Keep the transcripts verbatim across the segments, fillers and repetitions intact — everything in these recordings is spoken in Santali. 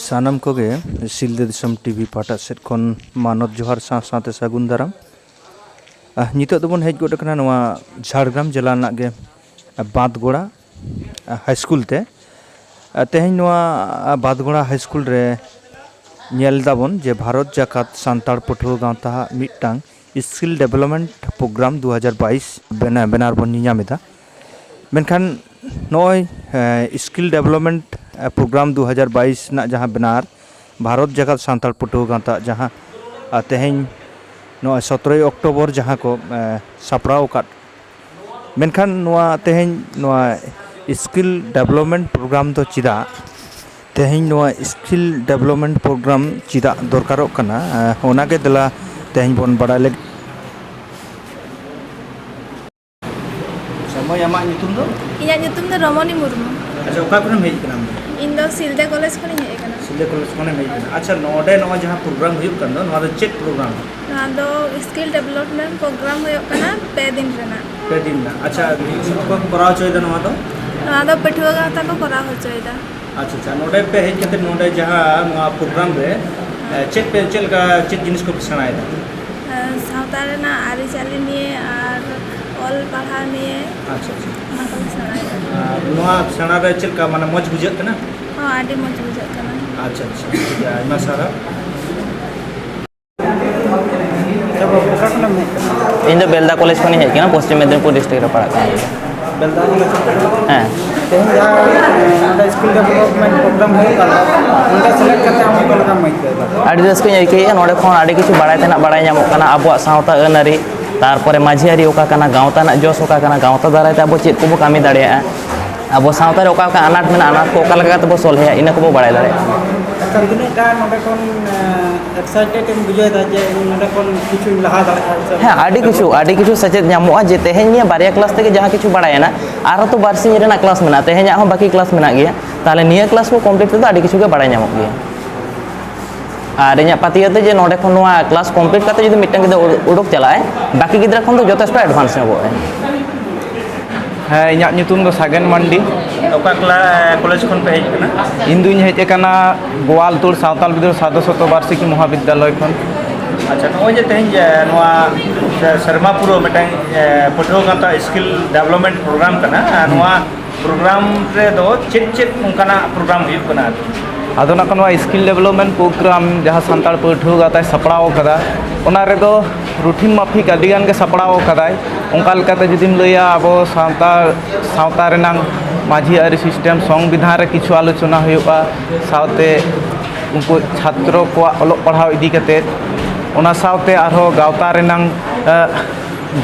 ᱥᱟᱱᱟᱢ ᱠᱚᱜᱮ ᱥᱤᱞᱫᱟᱹ ᱫᱤᱥᱚᱢ ᱴᱤᱵᱷᱤ ᱯᱟᱦᱴᱟ ᱥᱮᱫ ᱠᱷᱚᱱ ᱢᱟᱱᱚᱛ ᱡᱚᱦᱟᱨ ᱥᱟᱶ ᱥᱟᱶᱛᱮ ᱥᱟᱹᱜᱩᱱ ᱫᱟᱨᱟᱢ᱾ ᱟᱨ ᱱᱤᱛᱚᱜ ᱫᱚᱵᱚᱱ ᱦᱮᱡ ᱜᱚᱫ ᱟᱠᱟᱱᱟ ᱱᱚᱣᱟ ᱡᱷᱟᱲᱜᱨᱟᱢ ᱡᱮᱞᱟ ᱨᱮᱱᱟᱜ ᱜᱮ ᱵᱟᱸᱫᱽᱜᱚᱲᱟ ᱦᱟᱭ ᱥᱠᱩᱞ ᱛᱮ᱾ ᱛᱮᱦᱮᱧ ᱱᱚᱣᱟ ᱵᱟᱸᱫᱽᱜᱚᱲᱟ ᱦᱟᱭ ᱥᱠᱩᱞ ᱨᱮ ᱧᱮᱞ ᱫᱟᱵᱚᱱ ᱡᱮ ᱵᱷᱟᱨᱚᱛ ᱡᱟᱠᱟᱛ ᱥᱟᱱᱛᱟᱲ ᱯᱟᱹᱴᱷᱩᱣᱟᱹ ᱜᱟᱶᱛᱟ ᱢᱤᱫᱴᱟᱝ ᱥᱠᱤᱞ ᱰᱮᱵᱷᱞᱚᱯᱢᱮᱱᱴ ᱯᱨᱳᱜᱨᱟᱢ ᱫᱩ ᱦᱟᱡᱟᱨ ᱵᱟᱭᱤᱥ ᱵᱮᱱᱟ-, ᱵᱮᱱᱟᱨ ᱵᱚᱱ ᱧᱮᱧᱟᱢ ᱮᱫᱟ᱾ ᱢᱮᱱᱠᱷᱟᱱ ᱱᱚᱜᱼᱚᱭ ᱥᱠᱤᱞ ᱰᱮᱵᱷᱞᱚᱯᱢᱮᱱᱴ ᱯᱨᱳᱜᱨᱟᱢ ᱫᱩ ᱦᱟᱡᱟᱨ ᱵᱟᱭᱤᱥ ᱨᱮᱱᱟᱜ ᱡᱟᱦᱟᱸ ᱵᱮᱱᱟᱨ ᱵᱷᱟᱨᱚᱛ ᱡᱟᱠᱟᱛ ᱥᱟᱱᱛᱟᱲ ᱯᱟᱹᱴᱷᱩᱣᱟᱹ ᱜᱟᱶᱛᱟ ᱡᱟᱦᱟᱸ ᱟᱨ ᱛᱮᱦᱮᱧ ᱱᱚᱜᱼᱚᱭ ᱥᱚᱛᱨᱚᱭ ᱚᱠᱴᱳᱵᱚᱨ ᱡᱟᱦᱟᱸ ᱠᱚ ᱮ, ᱥᱟᱯᱲᱟᱣ ᱟᱠᱟᱫ, ᱢᱮᱱᱠᱷᱟᱱ ᱱᱚᱣᱟ ᱛᱮᱦᱮᱧ ᱱᱚᱣᱟ ᱥᱠᱤᱞ ᱰᱮᱵᱷᱞᱚᱯᱢᱮᱱᱴ ᱯᱨᱳᱜᱨᱟᱢ ᱫᱚ ᱪᱮᱫᱟᱜ ᱛᱮᱦᱮᱧ ᱱᱚᱣᱟ ᱥᱠᱤᱞ ᱰᱮᱵᱷᱞᱚᱯᱢᱮᱱᱴ ᱯᱨᱳᱜᱨᱟᱢ ᱪᱮᱫᱟᱜ ᱫᱚᱨᱠᱟᱨᱚᱜ ᱠᱟᱱᱟ, ᱮ, ᱚᱱᱟᱜᱮ ᱫᱮᱞᱟ ᱛᱮᱦᱮᱧ ᱵᱚᱱ ᱵᱟᱲᱟᱭ ᱞᱟᱹᱜᱤᱫ᱾ ᱟᱪᱪᱷᱟ, ᱢᱟᱹᱭ, ᱟᱢᱟᱜ ᱧᱩᱛᱩᱢ ᱫᱚ? ᱤᱧᱟᱹᱜ ᱧᱩᱛᱩᱢ ᱫᱚ ᱨᱚᱢᱚᱱᱤ ᱢᱩᱨᱢᱩ᱾ ᱟᱪᱪᱷᱟ, ᱚᱠᱟ ᱠᱷᱚᱱᱮᱢ ᱦᱮᱡ ᱠᱟᱱᱟ ᱟᱢ ᱫᱚ? ᱤᱧ ᱫᱚ ᱥᱤᱞᱫᱟᱹ ᱠᱚᱞᱮᱡᱽ ᱠᱷᱚᱱᱤᱧ ᱦᱮᱡ ᱟᱠᱟᱱᱟ᱾ ᱥᱤᱞᱫᱟᱹ ᱠᱚᱞᱮᱡᱽ ᱠᱷᱚᱱᱮᱢ ᱦᱮᱡ ᱠᱟᱱᱟ᱾ ᱟᱪᱪᱷᱟ, ᱱᱚᱰᱮ ᱱᱚᱜᱼᱚᱭ ᱡᱟᱦᱟᱸ ᱯᱨᱳᱜᱨᱟᱢ ᱦᱩᱭᱩᱜ ᱠᱟᱱ ᱫᱚ, ᱱᱚᱣᱟ ᱫᱚ ᱪᱮᱫ ᱯᱨᱳᱜᱨᱟᱢ? ᱱᱚᱣᱟ ᱫᱚ ᱥᱠᱤᱞ ᱰᱮᱵᱷᱞᱚᱯᱢᱮᱱᱴ ᱯᱨᱳᱜᱨᱟᱢ ᱦᱩᱭᱩᱜ ᱠᱟᱱᱟ, ᱯᱮ ᱫᱤᱱ ᱨᱮᱱᱟᱜ᱾ ᱯᱮ ᱫᱤᱱ ᱨᱮᱱᱟᱜ᱾ ᱟᱪᱪᱷᱟ, ᱚᱠᱚᱭ ᱠᱚ ᱠᱚᱨᱟᱣ ᱦᱚᱪᱚᱭᱮᱫᱟ ᱱᱚᱣᱟ ᱫᱚ? ᱱᱚᱣᱟ ᱫᱚ ᱯᱟᱹᱴᱷᱩᱣᱟᱹ ᱜᱟᱶᱛᱟ ᱠᱚ ᱠᱚᱨᱟᱣ ᱦᱚᱪᱚᱭᱮᱫᱟ᱾ ᱟᱪᱪᱷᱟ, ᱟᱪᱪᱷᱟ, ᱱᱚᱰᱮ ᱯᱮ ᱦᱮᱡ ᱠᱟᱛᱮ ᱱᱚᱰᱮ ᱡᱟᱦᱟᱸ ᱱᱚᱣᱟ ᱯᱨᱳᱜᱨᱟᱢ ᱨᱮ, ᱮ, ᱪᱮᱫ ᱯᱮ, ᱪᱮᱫ ᱞᱮᱠᱟ, ᱪᱮᱫ ᱡᱤᱱᱤᱥ ᱠᱚᱯᱮ ᱥᱮᱬᱟᱭᱮᱫᱟ? ᱮ, ᱥᱟᱶᱛᱟ ᱨᱮᱱᱟᱜ ᱟᱹᱨᱤᱪᱟᱹᱞᱤ ᱱᱤᱭᱮ ᱟᱨ ᱚᱞ ᱯᱟᱲᱦᱟᱣ ᱱᱤᱭᱮ᱾ ᱟᱪᱪᱷᱟ, ᱟᱪᱪᱷᱟ᱾ ᱚᱱᱟ ᱠᱚᱞᱮ ᱥᱮᱬᱟᱭᱮᱫᱟ᱾ ᱟᱨ ᱱᱚᱣᱟ ᱥᱮᱬᱟ ᱨᱮ ᱪᱮᱫ ᱞᱮᱠᱟ, ᱢᱟᱱᱮ, ᱢᱚᱡᱽ ᱵᱩᱡᱷᱟᱹᱜ ᱠᱟᱱᱟ? ᱦᱚᱸ, ᱟᱹᱰᱤ ᱢᱚᱡᱽ ᱵᱩᱡᱷᱟᱹᱜ ᱠᱟᱱᱟ᱾ ᱟᱪᱪᱷᱟ, ᱟᱪᱪᱷᱟ, ᱴᱷᱤᱠ ᱜᱮᱭᱟ, ᱟᱭᱢᱟ ᱥᱟᱨᱦᱟᱣ᱾ ᱟᱪᱪᱷᱟ ᱵᱟᱹᱵᱩ, ᱚᱠᱟ ᱠᱷᱚᱱᱮᱢ ᱦᱮᱡ ᱠᱟᱱᱟ? ᱤᱧ ᱫᱚ ᱵᱮᱞᱫᱟ ᱠᱚᱞᱮᱡᱽ ᱠᱷᱚᱱᱤᱧ ᱦᱮᱡ ᱠᱟᱱᱟ, ᱯᱚᱥᱪᱤᱢ ᱢᱮᱫᱽᱱᱤᱯᱩᱨ ᱰᱤᱥᱴᱨᱤᱠᱴ ᱨᱮ ᱯᱟᱲᱟᱜ ᱠᱟᱱᱟ᱾ ᱵᱮᱞᱫᱟ ᱠᱚᱞᱮᱡᱽ ᱨᱮ? ᱦᱮᱸ᱾ ᱛᱮᱦᱮᱧ ᱡᱟᱦᱟᱸ, ᱮ, ᱱᱚᱰᱮ ᱥᱠᱤᱞ ᱰᱮᱵᱷᱞᱚᱯᱢᱮᱱᱴ ᱯᱨᱳᱜᱨᱟᱢ ᱦᱩᱭᱩᱜ ᱠᱟᱱ ᱫᱚ, ᱚᱸᱰᱮ ᱥᱮᱞᱮᱫ ᱠᱟᱛᱮ ᱟᱢ ᱚᱠᱟ ᱞᱮᱠᱟᱢ ᱟᱹᱭᱠᱟᱹᱣ ᱮᱫᱟ? ᱟᱹᱰᱤ ᱨᱟᱹᱥᱠᱟᱹᱧ ᱟᱹᱭᱠᱟᱹᱣᱮᱫᱼᱟ᱾ ᱱᱚᱰᱮ ᱠᱷᱚᱱ ᱟᱹᱰᱤ ᱠᱤᱪᱷᱩ ᱵᱟᱲᱟᱭ ᱛᱮᱱᱟᱜ ᱵᱟᱲᱟᱭ ᱧᱟᱢᱚᱜ ᱠᱟᱱᱟ, ᱟᱵᱚᱣᱟᱜ ᱥᱟᱶᱛᱟ ᱟᱹᱱ ᱟᱹᱨᱤ, ᱛᱟᱨᱯᱚᱨᱮ ᱢᱟᱹᱡᱷᱤ ᱟᱹᱨᱤ ᱚᱠᱟ ᱠᱟᱱᱟ, ᱜᱟᱶᱛᱟ ᱨᱮᱱᱟᱜ ᱡᱚᱥ ᱚᱠᱟ ᱠᱟᱱᱟ, ᱜᱟᱶᱛᱟ ᱫᱟᱨᱟᱭ ᱛᱮ ᱟᱵᱚ ᱪᱮᱫ ᱠᱚᱵᱚ ᱠᱟᱹᱢᱤ ᱫᱟᱲᱮᱭᱟᱜᱼᱟ, ᱟᱵᱚ ᱥᱟᱶᱛᱟ ᱨᱮ ᱚᱠᱟ ᱚᱠᱟ ᱟᱱᱟᱴ ᱢᱮᱱᱟᱜᱼᱟ, ᱟᱱᱟᱴ ᱠᱚ ᱚᱠᱟ ᱞᱮᱠᱟ ᱠᱟᱛᱮ ᱵᱚ ᱥᱚᱞᱦᱮᱭᱟ, ᱤᱱᱟᱹ ᱠᱚᱵᱚ ᱵᱟᱲᱟᱭ ᱫᱟᱲᱮᱭᱟᱜᱼᱟ᱾ ᱟᱪᱪᱷᱟ, ᱛᱤᱱᱟᱹᱜ ᱴᱟ ᱱᱚᱰᱮ ᱠᱷᱚᱱ, ᱮ, ᱮᱠᱥᱟᱭᱴᱮᱰ ᱮᱢ ᱵᱩᱡᱷᱟᱹᱣ ᱮᱫᱟ ᱡᱮ ᱤᱧ ᱱᱚᱰᱮ ᱠᱷᱚᱱ ᱠᱤᱪᱷᱩᱧ ᱞᱟᱦᱟ ᱫᱟᱲᱮᱭᱟᱜᱼᱟ ᱥᱮ? ᱦᱮᱸ, ᱟᱹᱰᱤ ᱠᱤᱪᱷᱩ, ᱟᱹᱰᱤ ᱠᱤᱪᱷᱩ ᱥᱮᱪᱮᱫ ᱧᱟᱢᱚᱜᱼᱟ ᱡᱮ ᱛᱮᱦᱮᱧ ᱱᱤᱭᱟᱹ ᱵᱟᱨᱭᱟ ᱠᱞᱟᱥ ᱛᱮᱜᱮ ᱡᱟᱦᱟᱸ ᱠᱤᱪᱷᱩ ᱵᱟᱲᱟᱭᱮᱱᱟ, ᱟᱨᱦᱚᱸ ᱛᱚ ᱵᱟᱨ ᱥᱤᱧ ᱨᱮᱱᱟᱜ ᱠᱞᱟᱥ ᱢᱮᱱᱟᱜᱼᱟ, ᱛᱮᱦᱮᱧᱟᱜ ᱦᱚᱸ ᱵᱟᱹᱠᱤ ᱠᱞᱟᱥ ᱢᱮᱱᱟᱜ ᱜᱮᱭᱟ᱾ ᱛᱟᱦᱚᱞᱮ ᱱᱤᱭᱟᱹ ᱠᱞᱟᱥ ᱠᱚ ᱠᱚᱢᱯᱞᱤᱴ ᱛᱮᱫᱚ ᱟᱹᱰᱤ ᱠᱤᱪᱷᱩ ᱜᱮ ᱵᱟᱲᱟᱭ ᱧᱟᱢᱚᱜ ᱜᱮᱭᱟ᱾ ᱟᱨ ᱤᱧᱟᱹᱜ ᱯᱟᱹᱛᱭᱟᱹᱣ ᱛᱮ ᱡᱮ ᱱᱚᱰᱮ ᱠᱷᱚᱱ ᱱᱚᱣᱟ ᱠᱞᱟᱥ ᱠᱚᱢᱯᱞᱤᱴ ᱠᱟᱛᱮ ᱡᱩᱫᱤ ᱢᱤᱫᱴᱟᱝ ᱜᱤᱫᱽᱨᱟᱹ ᱩᱰᱩᱠ ᱪᱟᱞᱟᱜᱼᱟᱭ, ᱵᱟᱹᱠᱤ ᱜᱤᱫᱽᱨᱟᱹ ᱠᱷᱚᱱ ᱫᱚ ᱡᱚᱛᱷᱮᱥᱴᱚ ᱮᱰᱵᱷᱟᱱᱥ ᱧᱚᱜᱚᱜᱼᱟᱭ᱾ ᱦᱮᱸ, ᱤᱧᱟᱹᱜ ᱧᱩᱛᱩᱢ ᱫᱚ ᱥᱟᱜᱮᱱ ᱢᱟᱱᱰᱤ᱾ ᱚᱠᱟ ᱠᱞᱟ- ᱠᱚᱞᱮᱡᱽ ᱠᱷᱚᱱ ᱯᱮ ᱦᱮᱡ ᱟᱠᱟᱱᱟ? ᱤᱧ ᱫᱩᱧ ᱦᱮᱡ ᱟᱠᱟᱱᱟ ᱜᱳᱣᱟᱞᱛᱳᱲ ᱥᱟᱶᱛᱟᱞ ᱵᱤᱫᱽᱨᱳᱦᱚ ᱥᱟᱨᱫᱷᱚ ᱥᱚᱛᱚ ᱵᱟᱨᱥᱤᱠᱤ ᱢᱚᱦᱟᱵᱤᱫᱽᱭᱟᱞᱚᱭ ᱠᱷᱚᱱ᱾ ᱟᱪᱪᱷᱟ, ᱱᱚᱜᱼᱚᱭ ᱡᱮ ᱛᱮᱦᱮᱧ ᱡᱮ ᱱᱚᱣᱟ ᱥᱮ- ᱥᱮᱨᱢᱟ ᱯᱩᱨᱟᱹᱣ ᱢᱤᱫᱴᱟᱝ ᱮ, ᱯᱟᱹᱴᱷᱩᱣᱟᱹ ᱜᱟᱶᱛᱟ ᱥᱠᱤᱞ ᱰᱮᱵᱷᱞᱚᱯᱢᱮᱱᱴ ᱯᱨᱳᱜᱨᱟᱢ ᱠᱟᱱᱟ, ᱟᱨ ᱦᱩᱸ᱾ ᱱᱚᱣᱟ ᱯᱨᱳᱜᱨᱟᱢ ᱨᱮᱫᱚ ᱪᱮᱫ ᱪᱮᱫ ᱚᱱᱠᱟᱱᱟᱜ ᱯᱨᱳᱜᱨᱟᱢ ᱦᱩᱭᱩᱜ ᱠᱟᱱᱟ ᱟᱨᱠᱤ? ᱟᱫᱚ ᱱᱟᱜ ᱱᱚᱣᱟ ᱥᱠᱤᱞ ᱰᱮᱵᱷᱞᱚᱯᱢᱮᱱᱴ ᱯᱨᱳᱜᱨᱟᱢ ᱡᱟᱦᱟᱸ ᱥᱟᱱᱛᱟᱲ ᱯᱟᱹᱴᱷᱩᱣᱟᱹ ᱜᱟᱶᱛᱟᱭ ᱥᱟᱯᱲᱟᱣ ᱟᱠᱟᱫᱟ, ᱚᱱᱟ ᱨᱮᱫᱚ ᱨᱩᱴᱤᱱ ᱢᱟᱯᱷᱤᱠ ᱟᱹᱰᱤ ᱜᱟᱱ ᱜᱮ ᱥᱟᱯᱲᱟᱣ ᱟᱠᱟᱫᱟᱭ᱾ ᱚᱱᱠᱟ ᱞᱮᱠᱟᱛᱮ ᱡᱩᱫᱤᱢ ᱞᱟᱹᱭᱟ, ᱟᱵᱚ ᱥᱟᱶᱛᱟ, ᱥᱟᱶᱛᱟ ᱨᱮᱱᱟᱝ ᱢᱟᱹᱡᱷᱤ ᱟᱹᱨᱤ ᱥᱤᱥᱴᱮᱢ, ᱥᱚᱝᱵᱤᱫᱷᱟᱱ ᱨᱮ ᱠᱤᱪᱷᱩ ᱟᱞᱳᱪᱚᱱᱟ ᱦᱩᱭᱩᱜᱼᱟ, ᱥᱟᱶᱛᱮ ᱩᱱᱠᱩ ᱪᱷᱟᱛᱨᱚ ᱠᱚᱣᱟᱜ ᱚᱞᱚᱜ ᱯᱟᱲᱦᱟᱣ ᱤᱫᱤ ᱠᱟᱛᱮᱫ, ᱚᱱᱟ ᱥᱟᱶᱛᱮ ᱟᱨᱦᱚᱸ ᱜᱟᱶᱛᱟ ᱨᱮᱱᱟᱝ, ᱮ,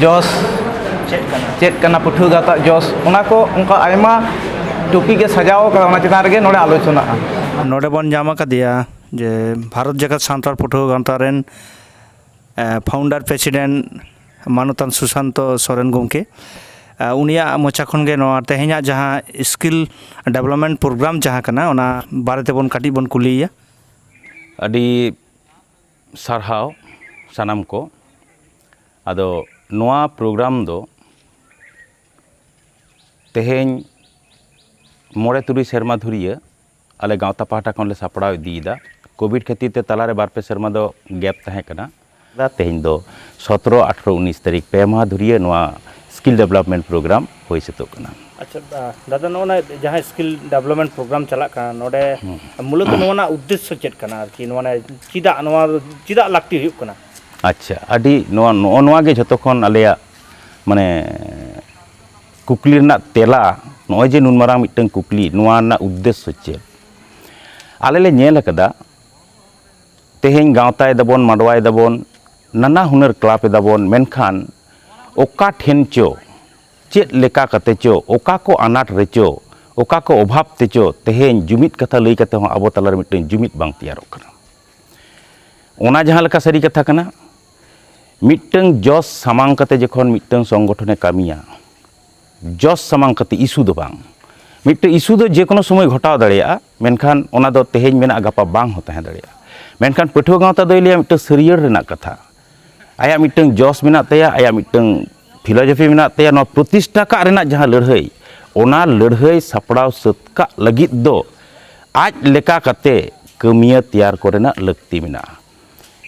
ᱡᱚᱥ ᱪᱮᱫ ᱠᱟᱱᱟ? ᱪᱮᱫ ᱠᱟᱱᱟ ᱯᱟᱹᱴᱷᱩᱣᱟᱹ ᱜᱟᱶᱛᱟ ᱡᱚᱥ, ᱚᱱᱟ ᱠᱚ ᱚᱱᱠᱟ ᱟᱭᱢᱟ ᱴᱚᱯᱤᱠ ᱮ ᱥᱟᱡᱟᱣ ᱟᱠᱟᱫᱟ, ᱚᱱᱟ ᱪᱮᱛᱟᱱ ᱨᱮᱜᱮ ᱱᱚᱰᱮ ᱟᱞᱳᱪᱚᱱᱟᱜᱼᱟ᱾ ᱱᱚᱰᱮ ᱵᱚᱱ ᱧᱟᱢ ᱟᱠᱟᱫᱮᱭᱟ ᱡᱮ ᱵᱷᱟᱨᱚᱛ ᱡᱟᱠᱟᱛ ᱥᱟᱱᱛᱟᱲ ᱯᱟᱹᱴᱷᱩᱣᱟᱹ ᱜᱟᱶᱛᱟ ᱨᱮᱱ, ᱮ, ᱯᱷᱟᱣᱩᱱᱰᱟᱨ ᱯᱨᱮᱥᱤᱰᱮᱱᱴ ᱢᱟᱱᱚᱛᱟᱱ ᱥᱩᱥᱟᱱᱛᱚ ᱥᱚᱨᱮᱱ ᱜᱚᱢᱠᱮ᱾ ᱮ, ᱩᱱᱤᱭᱟᱜ ᱢᱚᱪᱟ ᱠᱷᱚᱱ ᱜᱮ ᱱᱚᱣᱟ ᱛᱮᱦᱮᱧᱟᱜ ᱡᱟᱦᱟᱸ ᱥᱠᱤᱞ ᱰᱮᱵᱷᱞᱚᱯᱢᱮᱱᱴ ᱯᱨᱳᱜᱨᱟᱢ ᱡᱟᱦᱟᱸ ᱠᱟᱱᱟ, ᱚᱱᱟ ᱵᱟᱨᱮ ᱛᱮᱵᱚᱱ ᱠᱟᱹᱴᱤᱡ ᱵᱚᱱ ᱠᱩᱞᱤᱭᱮᱭᱟ᱾ ᱟᱹᱰᱤ ᱥᱟᱨᱦᱟᱣ ᱥᱟᱱᱟᱢ ᱠᱚ᱾ ᱟᱫᱚ ᱱᱚᱣᱟ ᱯᱨᱳᱜᱨᱟᱢ ᱫᱚ ᱛᱮᱦᱮᱧ ᱢᱚᱬᱮ ᱛᱩᱨᱩᱭ ᱥᱮᱨᱢᱟ ᱫᱷᱩᱨᱤᱭᱟᱹ ᱟᱞᱮ ᱜᱟᱶᱛᱟ ᱯᱟᱦᱴᱟ ᱠᱷᱚᱱ ᱞᱮ ᱥᱟᱯᱲᱟᱣ ᱤᱫᱤᱭᱮᱫᱟ᱾ ᱠᱳᱵᱷᱤᱰ ᱠᱷᱟᱹᱛᱤᱨ ᱛᱮ ᱛᱟᱞᱟᱨᱮ ᱵᱟᱨ ᱯᱮ ᱥᱮᱨᱢᱟ ᱫᱚ ᱜᱮᱯ ᱛᱟᱦᱮᱸ ᱠᱟᱱᱟ᱾ ᱛᱮᱦᱮᱧ ᱫᱚ ᱥᱚᱛᱨᱚ, ᱟᱴᱷᱨᱚ, ᱩᱱᱤᱥ ᱛᱟᱹᱨᱤᱠᱷ ᱯᱮ ᱢᱟᱦᱟ ᱫᱷᱩᱨᱤᱭᱟᱹ ᱱᱚᱣᱟ ᱥᱠᱤᱞ ᱰᱮᱵᱷᱞᱚᱯᱢᱮᱱᱴ ᱯᱨᱳᱜᱨᱟᱢ ᱦᱩᱭ ᱥᱟᱹᱛᱚᱜ ᱠᱟᱱᱟ᱾ ᱟᱪᱪᱷᱟ, ᱫᱟ- ᱫᱟᱫᱟ, ᱱᱚᱜᱼᱚ ᱱᱟ ᱡᱟᱦᱟᱸ ᱥᱠᱤᱞ ᱰᱮᱵᱷᱞᱚᱯᱢᱮᱱᱴ ᱯᱨᱳᱜᱨᱟᱢ ᱪᱟᱞᱟᱜ ᱠᱟᱱᱟ, ᱱᱚᱰᱮ ᱦᱩᱸ᱾ ᱢᱩᱞᱚᱛᱚ ᱱᱚᱣᱟ ᱨᱮᱱᱟᱜ ᱩᱫᱽᱫᱮᱥᱥᱚ ᱪᱮᱫ ᱠᱟᱱᱟ ᱟᱨᱠᱤ? ᱱᱚᱣᱟ ᱨᱮ ᱪᱮᱫᱟᱜ, ᱱᱚᱣᱟ ᱪᱮᱫᱟᱜ ᱞᱟᱹᱠᱛᱤ ᱦᱩᱭᱩᱜ ᱠᱟᱱᱟ? ᱟᱪᱪᱷᱟ, ᱟᱹᱰᱤ ᱱᱚᱣᱟ, ᱱᱚᱜᱼᱚ ᱱᱚᱣᱟ ᱜᱮ ᱡᱷᱚᱛᱚ ᱠᱷᱚᱱ ᱟᱞᱮᱭᱟᱜ ᱢᱟᱱᱮ ᱠᱩᱠᱞᱤ ᱨᱮᱱᱟᱜ ᱛᱮᱞᱟ᱾ ᱱᱚᱜᱼᱚᱭ ᱡᱮ ᱱᱩᱱ ᱢᱟᱨᱟᱝ ᱢᱤᱫᱴᱟᱝ ᱠᱩᱠᱞᱤ, ᱱᱚᱣᱟ ᱨᱮᱱᱟᱜ ᱩᱫᱽᱫᱮᱥᱥᱚ ᱪᱮᱫ? ᱟᱞᱮ ᱞᱮ ᱧᱮᱞ ᱟᱠᱟᱫᱟ, ᱛᱮᱦᱮᱧ ᱜᱟᱶᱛᱟᱭ ᱫᱟᱵᱚᱱ, ᱢᱟᱰᱣᱟᱭ ᱫᱟᱵᱚᱱ, ᱱᱟᱱᱟ ᱦᱩᱱᱟᱹᱨ ᱠᱞᱟᱵᱽ ᱮᱫᱟᱵᱚᱱ, ᱢᱮᱱᱠᱷᱟᱱ ᱚᱠᱟ ᱴᱷᱮᱱ ᱪᱚ, ᱪᱮᱫ ᱞᱮᱠᱟ ᱠᱟᱛᱮ ᱪᱚ, ᱚᱠᱟ ᱠᱚ ᱟᱱᱟᱴ ᱨᱮᱪᱚ, ᱚᱠᱟ ᱠᱚ ᱚᱵᱷᱟᱵᱽ ᱛᱮᱪᱚ, ᱛᱮᱦᱮᱧ ᱡᱩᱢᱤᱫ ᱠᱟᱛᱷᱟ ᱞᱟᱹᱭ ᱠᱟᱛᱮ ᱦᱚᱸ ᱟᱵᱚ ᱛᱟᱞᱟᱨᱮ ᱢᱤᱫᱴᱟᱝ ᱡᱩᱢᱤᱫ ᱵᱟᱝ ᱛᱮᱭᱟᱨᱚᱜ ᱠᱟᱱᱟ᱾ ᱚᱱᱟ ᱡᱟᱦᱟᱸ ᱞᱮᱠᱟ ᱥᱟᱹᱨᱤ ᱠᱟᱛᱷᱟ ᱠᱟᱱᱟ, ᱢᱤᱫᱴᱟᱝ ᱡᱚᱥ ᱥᱟᱢᱟᱝ ᱠᱟᱛᱮ ᱡᱚᱠᱷᱚᱱ ᱢᱤᱫᱴᱟᱝ ᱥᱚᱝᱜᱚᱴᱷᱚᱱᱮ ᱠᱟᱹᱢᱤᱭᱟ, ᱡᱚᱥ ᱥᱟᱢᱟᱝ ᱠᱟᱛᱮ, ᱤᱥᱩ ᱫᱚ ᱵᱟᱝ᱾ ᱢᱤᱫᱴᱟᱝ ᱤᱥᱩ ᱫᱚ ᱡᱮᱠᱳᱱᱳ ᱥᱚᱢᱚᱭ ᱜᱷᱚᱴᱟᱣ ᱫᱟᱲᱮᱭᱟᱜᱼᱟ, ᱢᱮᱱᱠᱷᱟᱱ ᱚᱱᱟ ᱫᱚ ᱛᱮᱦᱮᱧ ᱢᱮᱱᱟᱜᱼᱟ, ᱜᱟᱯᱟ ᱵᱟᱝ ᱦᱚᱸ ᱛᱟᱦᱮᱸ ᱫᱟᱲᱮᱭᱟᱜᱼᱟ᱾ ᱢᱮᱱᱠᱷᱟᱱ ᱯᱟᱹᱴᱷᱩᱣᱟᱹ ᱜᱟᱶᱛᱟ ᱫᱚᱭ ᱞᱟᱹᱭᱟ ᱢᱤᱫᱴᱟᱝ ᱥᱟᱹᱨᱭᱟᱹᱲ ᱨᱮᱱᱟᱜ ᱠᱟᱛᱷᱟ, ᱟᱭᱟᱜ ᱢᱤᱫᱴᱟᱝ ᱡᱚᱥ ᱢᱮᱱᱟᱜ ᱛᱟᱭᱟ, ᱟᱭᱟᱜ ᱢᱤᱫᱴᱟᱝ ᱯᱷᱤᱞᱳᱡᱚᱯᱷᱤ ᱢᱮᱱᱟᱜ ᱛᱟᱭᱟ, ᱱᱚᱣᱟ ᱯᱨᱚᱛᱤᱥᱴᱷᱟ ᱠᱟᱜ ᱨᱮᱱᱟᱜ ᱡᱟᱦᱟᱸ ᱞᱟᱹᱲᱦᱟᱹᱭ, ᱚᱱᱟ ᱞᱟᱹᱲᱦᱟᱹᱭ ᱥᱟᱯᱲᱟᱣ ᱥᱟᱹᱛ ᱠᱟᱜ ᱞᱟᱹᱜᱤᱫ ᱫᱚ ᱟᱡ ᱞᱮᱠᱟ ᱠᱟᱛᱮ ᱠᱟᱹᱢᱤᱭᱟᱹ ᱛᱮᱭᱟᱨ ᱠᱚᱨᱮᱱᱟᱜ ᱞᱟᱹᱠᱛᱤ ᱢᱮᱱᱟᱜᱼᱟ᱾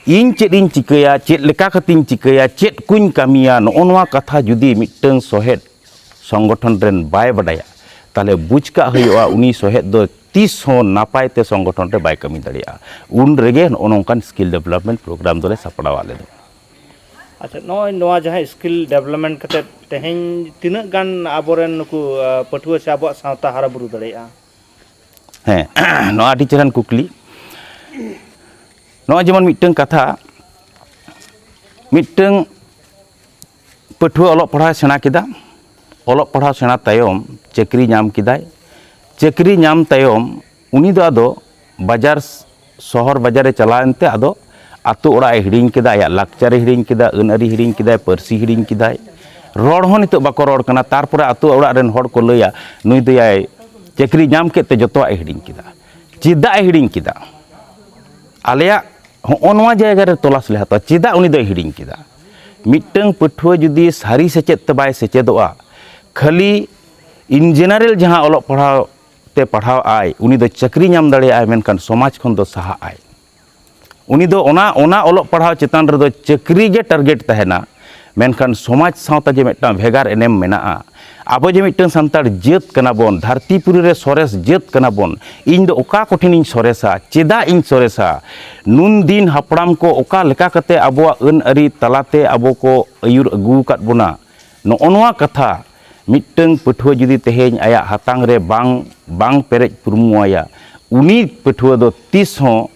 ᱤᱧ ᱪᱮᱫ ᱤᱧ ᱪᱤᱠᱟᱹᱭᱟ, ᱪᱮᱫ ᱞᱮᱠᱟ ᱠᱟᱛᱮᱧ ᱪᱤᱠᱟᱹᱭᱟ, ᱪᱮᱫ ᱠᱚᱧ ᱠᱟᱹᱢᱤᱭᱟ, ᱱᱚᱜᱼᱚ ᱱᱚᱣᱟ ᱠᱟᱛᱷᱟ ᱡᱩᱫᱤ ᱢᱤᱫᱴᱟᱹᱝ ᱥᱚᱦᱮᱫ ᱥᱚᱝᱜᱚᱴᱷᱚᱱ ᱨᱮᱱ ᱵᱟᱭ ᱵᱟᱰᱟᱭᱟ, ᱛᱟᱦᱚᱞᱮ ᱵᱩᱡᱽ ᱠᱟᱜ ᱦᱩᱭᱩᱜᱼᱟ, ᱩᱱᱤ ᱥᱚᱦᱮᱫ ᱫᱚ ᱛᱤᱥ ᱦᱚᱸ ᱱᱟᱯᱟᱭ ᱛᱮ ᱥᱚᱝᱜᱚᱴᱷᱚᱱ ᱨᱮ ᱵᱟᱭ ᱠᱟᱹᱢᱤ ᱫᱟᱲᱮᱭᱟᱜᱼᱟ᱾ ᱩᱱ ᱨᱮᱜᱮ ᱱᱚᱜᱼᱚ ᱱᱚᱝᱠᱟᱱ skill development program ᱫᱚᱞᱮ ᱥᱟᱯᱲᱟᱣᱟ ᱟᱞᱮ ᱫᱚ᱾ ᱟᱪᱪᱷᱟ, ᱱᱚᱜᱼᱚᱭ ᱱᱚᱣᱟ ᱡᱟᱦᱟᱸ skill development ᱠᱟᱛᱮ ᱛᱮᱦᱮᱧ ᱛᱤᱱᱟᱹᱜ ᱜᱟᱱ ᱟᱵᱚᱨᱮᱱ ᱱᱩᱠᱩ, ᱟ, ᱯᱟᱹᱴᱷᱩᱣᱟᱹ ᱥᱮ ᱟᱵᱚᱣᱟᱜ ᱥᱟᱶᱛᱟ ᱦᱟᱨᱟ ᱵᱩᱨᱩ ᱫᱟᱲᱮᱭᱟᱜᱼᱟ? ᱦᱮᱸ, ᱱᱚᱣᱟ ᱟᱹᱰᱤ ᱪᱮᱦᱨᱟᱱ ᱠᱩᱠᱞᱤ᱾ ᱱᱚᱜᱼᱚᱭ ᱡᱮᱢᱚᱱ ᱢᱤᱫᱴᱟᱹᱝ ᱠᱟᱛᱷᱟ, ᱢᱤᱫᱴᱟᱹᱝ ᱯᱟᱹᱴᱷᱩᱣᱟᱹ ᱚᱞᱚᱜ ᱯᱟᱲᱦᱟᱣ ᱥᱮᱬᱟ ᱠᱮᱫᱟ, ᱚᱞᱚᱜ ᱯᱟᱲᱦᱟᱣ ᱥᱮᱬᱟ ᱛᱟᱭᱚᱢ ᱪᱟᱹᱠᱨᱤ ᱧᱟᱢ ᱠᱮᱫᱟᱭ, ᱪᱟᱹᱠᱨᱤ ᱧᱟᱢ ᱛᱟᱭᱚᱢ ᱩᱱᱤ ᱫᱚ ᱟᱫᱚ ᱵᱟᱡᱟᱨ, ᱥᱚᱦᱚᱨ ᱵᱟᱡᱟᱨᱮ ᱪᱟᱞᱟᱣᱮᱱ ᱛᱮ ᱟᱫᱚ ᱟᱛᱳ ᱚᱲᱟᱜ ᱮ ᱦᱤᱲᱤᱧ ᱠᱮᱫᱟ, ᱟᱭᱟᱜ ᱞᱟᱠᱪᱟᱨ ᱮ ᱦᱤᱲᱤᱧ ᱠᱮᱫᱟ, ᱟᱹᱱ ᱟᱹᱨᱤ ᱦᱤᱲᱤᱧ ᱠᱮᱫᱟᱭ, ᱯᱟᱹᱨᱥᱤ ᱦᱤᱲᱤᱧ ᱠᱮᱫᱟᱭ, ᱨᱚᱲ ᱦᱚᱸ ᱱᱤᱛᱚᱜ ᱵᱟᱠᱚ ᱨᱚᱲ ᱠᱟᱱᱟ᱾ ᱛᱟᱨᱯᱚᱨᱮ ᱟᱛᱳ ᱚᱲᱟᱜ ᱨᱮᱱ ᱦᱚᱲ ᱠᱚ ᱞᱟᱹᱭᱟ, "ᱱᱩᱭ ᱫᱚᱭᱟᱭ ᱪᱟᱹᱠᱨᱤ ᱧᱟᱢ ᱠᱮᱫ ᱛᱮ ᱡᱚᱛᱚᱣᱟᱜ ᱮ ᱦᱤᱲᱤᱧ ᱠᱮᱫᱟ᱾" ᱪᱮᱫᱟᱜ ᱮ ᱦᱤᱲᱤᱧ ᱠᱮᱫᱟ? ᱟᱞᱮᱭᱟᱜ ᱦᱚᱸᱜᱼᱚ ᱱᱚᱣᱟ ᱡᱟᱭᱜᱟ ᱨᱮ ᱛᱚᱞᱟᱥ ᱞᱮ ᱦᱟᱛᱟᱣᱟ, ᱪᱮᱫᱟᱜ ᱩᱱᱤ ᱫᱚᱭ ᱦᱤᱲᱤᱧ ᱠᱮᱫᱟ? ᱢᱤᱫᱴᱟᱹᱝ ᱯᱟᱹᱴᱷᱩᱣᱟᱹ ᱡᱩᱫᱤ ᱥᱟᱹᱨᱤ ᱥᱮᱪᱮᱫ ᱛᱮ ᱵᱟᱭ ᱥᱮᱪᱮᱫᱚᱜᱼᱟ, ᱠᱷᱟᱹᱞᱤ in general ᱡᱟᱦᱟᱸ ᱚᱞᱚᱜ ᱯᱟᱲᱦᱟᱣ ᱛᱮ ᱯᱟᱲᱦᱟᱣ ᱟᱭ, ᱩᱱᱤ ᱫᱚ ᱪᱟᱹᱠᱨᱤ ᱧᱟᱢ ᱫᱟᱲᱮᱭᱟᱜᱼᱟᱭ, ᱢᱮᱱᱠᱷᱟᱱ ᱥᱚᱢᱟᱡᱽ ᱠᱷᱚᱱ ᱫᱚ ᱥᱟᱦᱟᱜ ᱟᱭ᱾ ᱩᱱᱤ ᱫᱚ ᱚᱱᱟ, ᱚᱱᱟ ᱚᱞᱚᱜ ᱯᱟᱲᱦᱟᱣ ᱪᱮᱛᱟᱱ ᱨᱮᱫᱚ ᱪᱟᱹᱠᱨᱤ ᱜᱮ target ᱛᱟᱦᱮᱱᱟ, ᱢᱮᱱᱠᱷᱟᱱ ᱥᱚᱢᱟᱡᱽ ᱥᱟᱶᱛᱟ ᱡᱮ ᱢᱤᱫᱴᱟᱝ ᱵᱷᱮᱜᱟᱨ ᱮᱱᱮᱢ ᱢᱮᱱᱟᱜᱼᱟ, ᱟᱵᱚ ᱡᱮ ᱢᱤᱫᱴᱟᱝ ᱥᱟᱱᱛᱟᱲ ᱡᱟᱹᱛ ᱠᱟᱱᱟ ᱵᱚᱱ, ᱫᱷᱟᱹᱨᱛᱤ ᱯᱩᱨᱤ ᱨᱮ ᱥᱚᱨᱮᱥ ᱡᱟᱹᱛ ᱠᱟᱱᱟ ᱵᱚᱱ, ᱤᱧ ᱫᱚ ᱚᱠᱟ ᱠᱚᱴᱷᱮᱱᱤᱧ ᱥᱚᱨᱮᱥᱟ, ᱪᱮᱫᱟᱜ ᱤᱧ ᱥᱚᱨᱮᱥᱟ, ᱱᱩᱱ ᱫᱤᱱ ᱦᱟᱯᱲᱟᱢ ᱠᱚ ᱚᱠᱟ ᱞᱮᱠᱟ ᱠᱟᱛᱮ ᱟᱵᱚᱣᱟᱜ ᱟᱹᱱ ᱟᱹᱨᱤ ᱛᱟᱞᱟᱛᱮ ᱟᱵᱚ ᱠᱚ ᱟᱹᱭᱩᱨ ᱟᱹᱜᱩ ᱟᱠᱟᱫ ᱵᱚᱱᱟ, ᱱᱚᱜᱼᱚ ᱱᱚᱣᱟ ᱠᱟᱛᱷᱟ ᱢᱤᱫᱴᱟᱝ ᱯᱟᱹᱴᱷᱩᱣᱟᱹ ᱡᱩᱫᱤ ᱛᱮᱦᱮᱧ ᱟᱭᱟᱜ ᱦᱟᱛᱟᱝ ᱨᱮ ᱵᱟᱝ, ᱵᱟᱝ ᱯᱮᱨᱮᱡ ᱯᱩᱨᱢᱩᱣᱟᱭᱟ, ᱩᱱᱤ ᱯᱟᱹᱴᱷᱩᱣᱟᱹ ᱫᱚ ᱛᱤᱥ ᱦᱚᱸ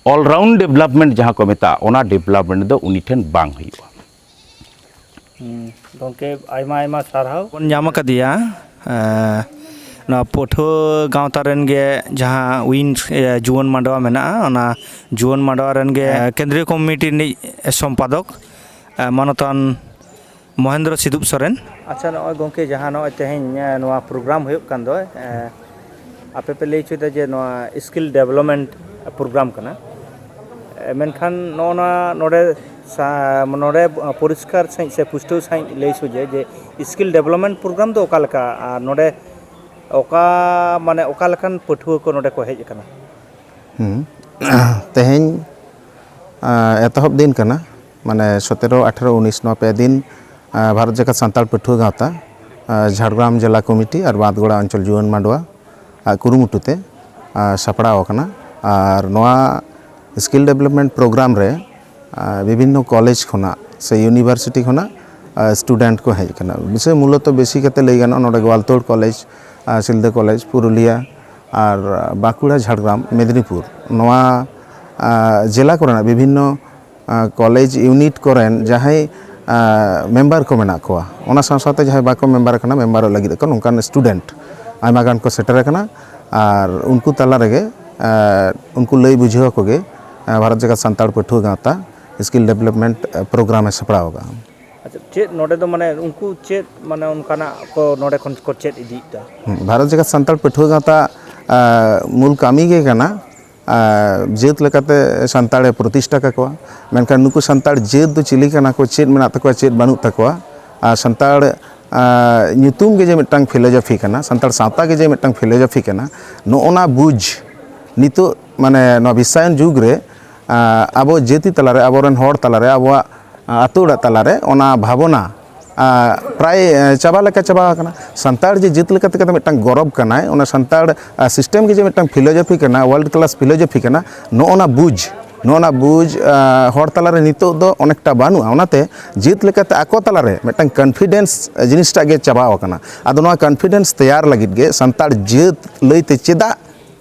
all round development ᱡᱟᱦᱟᱸ ᱠᱚ ᱢᱮᱛᱟᱜᱼᱟ, ᱚᱱᱟ development ᱫᱚ ᱩᱱᱤ ᱴᱷᱮᱱ ᱵᱟᱝ ᱦᱩᱭᱩᱜᱼᱟ᱾ ᱦᱩᱸ, ᱜᱚᱢᱠᱮ, ᱟᱭᱢᱟ ᱟᱭᱢᱟ ᱥᱟᱨᱦᱟᱣ᱾ ᱵᱚᱱ ᱧᱟᱢ ᱟᱠᱟᱫᱮᱭᱟ, ᱮ, ᱱᱚᱣᱟ ᱯᱟᱹᱴᱷᱩᱣᱟᱹ ᱜᱟᱶᱛᱟ ᱨᱮᱱ ᱜᱮ ᱡᱟᱦᱟᱸ ᱣᱤᱱ, ᱮ, ᱡᱩᱣᱟᱹᱱ ᱢᱟᱰᱣᱟ ᱢᱮᱱᱟᱜᱼᱟ, ᱚᱱᱟ ᱡᱩᱣᱟᱹᱱ ᱢᱟᱰᱣᱟ ᱨᱮᱱ ᱜᱮ, ᱮ, ᱠᱮᱱᱫᱨᱤᱭᱚ ᱠᱚᱢᱤᱴᱤ ᱨᱤᱱᱤᱡ ᱥᱚᱢᱯᱟᱫᱚᱠ, ᱮ, ᱢᱟᱱᱚᱛᱟᱱ ᱢᱚᱦᱮᱱᱫᱨᱚ ᱥᱤᱫᱩᱯ ᱥᱚᱨᱮᱱ᱾ ᱟᱪᱪᱷᱟ, ᱱᱚᱜᱼᱚᱭ ᱜᱚᱢᱠᱮ, ᱡᱟᱦᱟᱸ ᱱᱚᱜᱼᱚᱭ ᱛᱮᱦᱮᱧ, ᱮ, ᱱᱚᱣᱟ program ᱦᱩᱭᱩᱜ ᱠᱟᱱ ᱫᱚ, ᱮ, ᱟᱯᱮ ᱯᱮ ᱞᱟᱹᱭ ᱦᱚᱪᱚᱭᱮᱫᱟ ᱡᱮ ᱱᱚᱣᱟ skill development program ᱠᱟᱱᱟ, ᱮ, ᱢᱮᱱᱠᱷᱟᱱ ᱱᱚᱜᱼᱚ ᱱᱚᱣᱟ ᱱᱚᱰᱮ ᱥᱟ- ᱱᱚᱰᱮ ᱯᱚᱨᱤᱥᱠᱟᱨ ᱥᱟᱺᱦᱤᱡ ᱥᱮ ᱯᱩᱥᱴᱟᱹᱣ ᱥᱟᱺᱦᱤᱡ ᱞᱟᱹᱭ ᱥᱚᱡᱷᱮ ᱡᱮ ᱥᱠᱤᱞ ᱰᱮᱵᱷᱞᱚᱯᱢᱮᱱᱴ ᱯᱨᱳᱜᱨᱟᱢ ᱫᱚ ᱚᱠᱟ ᱞᱮᱠᱟ ᱟᱨ ᱱᱚᱰᱮ ᱚᱠᱟ, ᱢᱟᱱᱮ, ᱚᱠᱟ ᱞᱮᱠᱟᱱ ᱯᱟᱹᱴᱷᱩᱣᱟᱹ ᱠᱚ ᱱᱚᱰᱮ ᱠᱚ ᱦᱮᱡ ᱟᱠᱟᱱᱟ? ᱦᱩᱸ᱾ ᱛᱮᱦᱮᱧ ᱟᱸ, ᱮᱛᱚᱦᱚᱵ ᱫᱤᱱ ᱠᱟᱱᱟ, ᱢᱟᱱᱮ ᱥᱚᱛᱮᱨᱚ, ᱟᱴᱷᱮᱨᱚ, ᱩᱱᱤᱥ, ᱱᱚᱣᱟ ᱯᱮ ᱫᱤᱱ ᱟᱸ, ᱵᱷᱟᱨᱚᱛ ᱡᱟᱠᱟᱛ ᱥᱟᱱᱛᱟᱲ ᱯᱟᱹᱴᱷᱩᱣᱟᱹ ᱜᱟᱶᱛᱟ ᱟᱸ, ᱡᱷᱟᱲᱜᱨᱟᱢ ᱡᱮᱞᱟ ᱠᱚᱢᱤᱴᱤ ᱟᱨ ᱵᱟᱸᱫᱽᱜᱚᱲᱟ ᱚᱧᱪᱚᱞ ᱡᱩᱣᱟᱹᱱ ᱢᱟᱰᱣᱟ ᱟᱜ ᱠᱩᱨᱩᱢᱩᱴᱩ ᱛᱮ ᱟᱸ, ᱥᱟᱯᱲᱟᱣ ᱟᱠᱟᱱᱟ᱾ ᱟᱨ ᱱᱚᱣᱟ ᱥᱠᱤᱞ ᱰᱮᱵᱷᱞᱚᱯᱢᱮᱱᱴ ᱯᱨᱳᱜᱨᱟᱢ ᱨᱮ ᱟᱸ, ᱵᱤᱵᱷᱤᱱᱱᱚ ᱠᱚᱞᱮᱡᱽ ᱠᱷᱚᱱᱟᱜ ᱥᱮ ᱤᱭᱩᱱᱤᱵᱷᱟᱨᱥᱤᱴᱤ ᱠᱷᱚᱱᱟᱜ ᱟᱸ, ᱥᱴᱩᱰᱮᱱᱴ ᱠᱚ ᱦᱮᱡ ᱟᱠᱟᱱᱟ᱾ ᱵᱤᱥᱚᱭ ᱢᱩᱞᱚᱛᱚ ᱵᱮᱥᱤ ᱠᱟᱛᱮ ᱞᱟᱹᱭ ᱜᱟᱱᱚᱜᱼᱟ, ᱱᱚᱰᱮ ᱜᱳᱣᱟᱞᱛᱳᱲ ᱠᱚᱞᱮᱡᱽ, ᱟᱸ, ᱥᱤᱞᱫᱟᱹ ᱠᱚᱞᱮᱡᱽ, ᱯᱩᱨᱩᱞᱤᱭᱟ ᱟᱨ ᱵᱟᱸᱠᱩᱲᱟ, ᱡᱷᱟᱲᱜᱨᱟᱢ, ᱢᱮᱫᱽᱱᱤᱯᱩᱨ, ᱱᱚᱣᱟ ᱟᱸ, ᱡᱮᱞᱟ ᱠᱚᱨᱮᱱᱟᱜ ᱵᱤᱵᱷᱤᱱᱱᱚ ᱟᱸ, ᱠᱚᱞᱮᱡᱽ ᱤᱭᱩᱱᱤᱴ ᱠᱚᱨᱮᱱ ᱡᱟᱦᱟᱸᱭ ᱟᱸ, ᱢᱮᱢᱵᱟᱨ ᱠᱚ ᱢᱮᱱᱟᱜ ᱠᱚᱣᱟ, ᱚᱱᱟ ᱥᱟᱶ ᱥᱟᱶᱛᱮ ᱡᱟᱦᱟᱸᱭ ᱵᱟᱠᱚ ᱢᱮᱢᱵᱟᱨ ᱟᱠᱟᱱᱟ, ᱢᱮᱢᱵᱟᱨᱚᱜ ᱞᱟᱹᱜᱤᱫ ᱠᱚ ᱱᱚᱝᱠᱟᱱ ᱥᱴᱩᱰᱮᱱᱴ ᱟᱭᱢᱟ ᱜᱟᱱ ᱠᱚ ᱥᱮᱴᱮᱨ ᱟᱠᱟᱱᱟ᱾ ᱟᱨ ᱩᱱᱠᱩ ᱛᱟᱞᱟ ᱨᱮᱜᱮ ᱟᱸ, ᱩᱱᱠᱩ ᱞᱟᱹᱭ ᱵᱩᱡᱷᱟᱹᱣ ᱟᱠᱚ ᱜᱮ ᱟᱸ, ᱵᱷᱟᱨᱚᱛ ᱡᱟᱠᱟᱛ ᱥᱟᱱᱛᱟᱲ ᱯᱟᱹᱴᱷᱩᱣᱟᱹ ᱜᱟᱶᱛᱟ ᱥᱠᱤᱞ ᱰᱮᱵᱷᱞᱚᱯᱢᱮᱱᱴ ᱯᱨᱳᱜᱨᱟᱢ ᱮ ᱥᱟᱯᱲᱟᱣ ᱟᱠᱟᱫᱼᱟ᱾ ᱟᱪᱪᱷᱟ, ᱪᱮᱫ ᱱᱚᱰᱮ ᱫᱚ, ᱢᱟᱱᱮ, ᱩᱱᱠᱩ ᱪᱮᱫ, ᱢᱟᱱᱮ, ᱚᱱᱠᱟᱱᱟᱜ ᱠᱚ ᱱᱚᱰᱮ ᱠᱷᱚᱱ ᱠᱚ ᱪᱮᱫ ᱤᱫᱤᱭᱮᱫᱟ? ᱦᱩᱸ, ᱵᱷᱟᱨᱚᱛ ᱡᱟᱠᱟᱛ ᱥᱟᱱᱛᱟᱲ ᱯᱟᱹᱴᱷᱩᱣᱟᱹ ᱜᱟᱶᱛᱟ ᱟᱸ, ᱢᱩᱞ ᱠᱟᱹᱢᱤ ᱜᱮ ᱠᱟᱱᱟ ᱟᱸ, ᱡᱟᱹᱛ ᱞᱮᱠᱟᱛᱮ ᱥᱟᱱᱛᱟᱲᱮ ᱯᱨᱚᱛᱤᱥᱴᱷᱟ ᱠᱟᱠᱚᱣᱟ᱾ ᱢᱮᱱᱠᱷᱟᱱ ᱱᱩᱠᱩ ᱥᱟᱱᱛᱟᱲ ᱡᱟᱹᱛ ᱫᱚ ᱪᱤᱞᱤ ᱠᱟᱱᱟ ᱠᱚ, ᱪᱮᱫ ᱢᱮᱱᱟᱜ ᱛᱟᱠᱚᱣᱟ, ᱪᱮᱫ ᱵᱟᱹᱱᱩᱜ ᱛᱟᱠᱚᱣᱟ, ᱟᱨ ᱥᱟᱱᱛᱟᱲ ᱟᱸ, ᱧᱩᱛᱩᱢ ᱜᱮ ᱡᱮ ᱢᱤᱫᱴᱟᱝ ᱯᱷᱤᱞᱳᱡᱚᱯᱷᱤ ᱠᱟᱱᱟ, ᱥᱟᱱᱛᱟᱲ ᱥᱟᱶᱛᱟ ᱜᱮ ᱡᱮ ᱢᱤᱫᱴᱟᱝ ᱯᱷᱤᱞᱳᱡᱚᱯᱷᱤ ᱠᱟᱱᱟ, ᱱᱚᱜᱼᱚ ᱱᱟ ᱵᱩᱡᱽ ᱱᱤᱛᱚᱜ, ᱢᱟᱱᱮ, ᱱᱚᱣᱟ ᱵᱤᱥᱥᱟᱭᱚᱱ ᱡᱩᱜᱽ ᱨᱮ ᱟᱸ, ᱟᱵᱚ ᱡᱟᱹᱛᱤ ᱛᱟᱞᱟᱨᱮ, ᱟᱵᱚᱨᱮᱱ ᱦᱚᱲ ᱛᱟᱞᱟᱨᱮ, ᱟᱵᱚᱣᱟᱜ ᱟᱸ, ᱟᱹᱛᱩ ᱚᱲᱟᱜ ᱛᱟᱞᱟᱨᱮ ᱚᱱᱟ ᱵᱷᱟᱵᱽᱱᱟ ᱟᱸ, ᱯᱨᱟᱭ ᱟᱸ, ᱪᱟᱵᱟ ᱞᱮᱠᱟ ᱪᱟᱵᱟ ᱟᱠᱟᱱᱟ᱾ ᱥᱟᱱᱛᱟᱲ ᱡᱮ ᱡᱟᱹᱛ ᱞᱮᱠᱟᱛᱮ ᱠᱟᱛᱮ ᱢᱤᱫᱴᱟᱝ ᱜᱚᱨᱚᱵᱽ ᱠᱟᱱᱟᱭ, ᱚᱱᱟ ᱥᱟᱱᱛᱟᱲ ᱟᱸ, ᱥᱤᱥᱴᱮᱢ ᱜᱮ ᱡᱮ ᱢᱤᱫᱴᱟᱝ ᱯᱷᱤᱞᱳᱡᱚᱯᱷᱤ ᱠᱟᱱᱟ, ᱣᱟᱨᱞᱰ ᱠᱞᱟᱥ ᱯᱷᱤᱞᱳᱡᱚᱯᱷᱤ ᱠᱟᱱᱟ, ᱱᱚᱜᱼᱚ ᱱᱟ ᱵᱩᱡᱽ, ᱱᱚᱜᱼᱚ ᱱᱟ ᱵᱩᱡᱽ ᱟᱸ, ᱦᱚᱲ ᱛᱟᱞᱟᱨᱮ ᱱᱤᱛᱚᱜ ᱫᱚ ᱚᱱᱮᱠᱴᱟ ᱵᱟᱹᱱᱩᱜᱼᱟ᱾ ᱚᱱᱟᱛᱮ ᱡᱟᱹᱛ ᱞᱮᱠᱟᱛᱮ ᱟᱠᱚ ᱛᱟᱞᱟᱨᱮ ᱢᱤᱫᱴᱟᱝ ᱠᱚᱱᱯᱷᱤᱰᱮᱱᱥ ᱡᱤᱱᱤᱥᱴᱟᱜ ᱜᱮ ᱪᱟᱵᱟᱣ ᱟᱠᱟᱱᱟ᱾ ᱟᱫᱚ ᱱᱚᱣᱟ ᱠᱚᱱᱯᱷᱤᱰᱮᱱᱥ ᱛᱮᱭᱟᱨ ᱞᱟᱹᱜᱤᱫ ᱜᱮ ᱥᱟᱱᱛᱟᱲ ᱡᱟᱹᱛ ᱞᱟᱹᱭᱛᱮ ᱪᱮᱫᱟᱜ